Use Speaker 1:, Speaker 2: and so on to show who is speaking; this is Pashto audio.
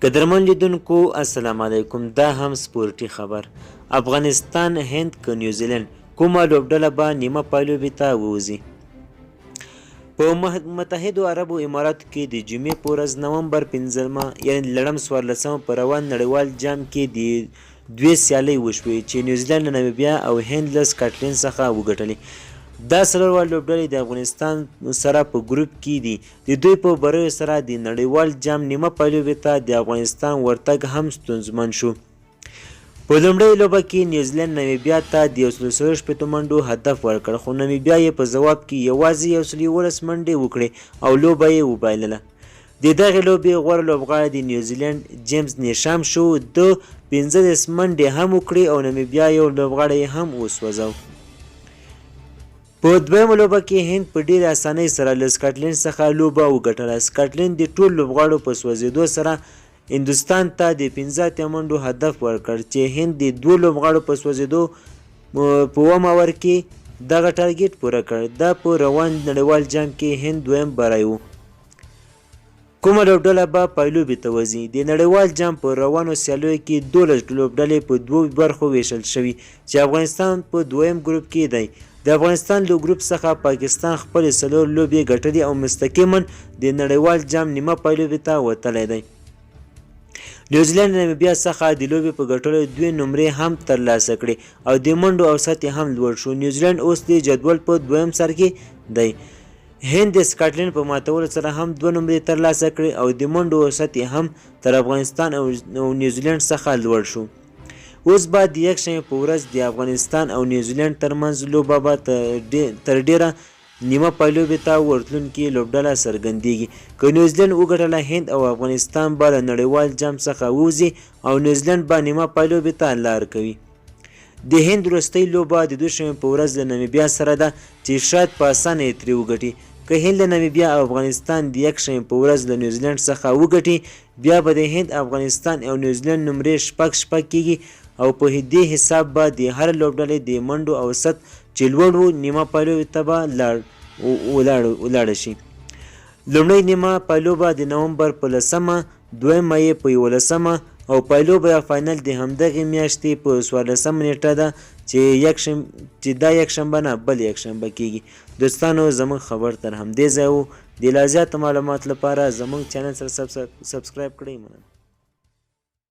Speaker 1: قدرمن لیدونکو السلام علیکم، دا هم سپورټي خبر. افغانستان، هند که نیوزیلند، کومه لوبډله به نیمه پایلوبې ته ووځي؟ په متحدو عربو اماراتو کې د جمعې په ورځ نومبر 5مه یعنې لړم 14مه په روان نړیوال جام کې د دوې سیالۍ وشوې چې نیوزیلند له نمیبیا او هند له سکاټلند څخه وګټلې. دا څلور واړه لوبډلې د افغانستان سره په ګروپ کې دي. د دوی په بریو سره د نړیوال جام نیمه پایلوبې ته د افغانستان ورتګ هم ستونزمن شو. په لومړۍ لوبه کې نیوزیلنډ نمیبیا ته د 164 منډو هدف ورکړ، خو نمیبیا یې په ځواب کې یوازې 111 منډې وکړې او لوبه یې وبایلله. د دغې لوبې غوره لوبغاړی د نیوزیلنډ جیمز نیشام شو، ده 35 منډې هم وکړې او نمیبیا یو لوبغاړی یې هم وسوځاوه. په دویمه لوبه کې هند په ډېرې اسانۍ سره له سکاټلنډ څخه لوبه وګټله. سکاټلنډ د ټولو لوبغاړو په سوځېدو سره هندوستان ته د 85 منډو هدف ورکړ چې هند د دوو لوبغاړو په سوځېدو په اووم اور کې دغه ټارګېټ پوره کړ. دا په روان نړیوال جام کې هند دویم بری و. کومه لوبډله به پایلوبې ته وځي؟ د نړیوال جام په روانو سیالیو کې 12 لوبډلې په دوو برخو ویشل شوي چې افغانستان په دویم ګروپ کې دی. د افغانستان له ګروپ څخه پاکستان خپلې څلور لوبې ګټلي او مستقیما د نړیوال جام نیمه پایلوبې ته وتلی دی. نیوزیلنډ له نمیبیا څخه د لوبې په ګټلو دوې نمرې هم ترلاسه کړې او د منډو اوسط یې هم لوړ شو. نیوزیلنډ اوس د جدول په دویم سر کې دی. هند د سکاټلنډ په ماتولو سره هم دوه نمرې ترلاسه کړې او د منډو اوسط یې هم تر افغانستان او نیوزیلنډ څخه لوړ شو. اوس به د یکشنبې په ورځ د افغانستان او نیوزیلنډ ترمنځ لوبه به تر ډېره نیمه پایلوبې ته ورتلونکې لوبډله څرګندېږي. که نیوزیلنډ وګټله، هند او افغانستان به له نړیوال جام څخه ووځي او نیوزیلنډ به نیمه پایلوبې ته لار کوي. د هند وروستۍ لوبه د دوشنبې په ورځ له نمیبیا سره ده چې شاید په اسانه یې ترې وګټي. که هند له نمیبیا او افغانستان د یکشنبې په ورځ له نیوزیلنډ څخه وګټي، بیا به د هند، افغانستان او نیوزیلنډ نمرې شپږ شپږ کېږي او په دې حساب به د هرې لوبډلې د منډو اوسط چې لوړ و، نیمه پایلوبې ته به ولاړه شي. لومړۍ نیمه پایلوبه د نومبر په لسمه، دویمه یې په یولسمه او پایلوبه یا فاینل د همدغې میاشتې په څوارلسمه نیټه ده چې چې دا یکشنبه نه بله یکشنبه کیږي. دوستانو زموږ خبر تر همدې ځایه وو، د لا زیاتو معلوماتو لپاره زموږ چینل سره سبسکرایب کړئ مننه.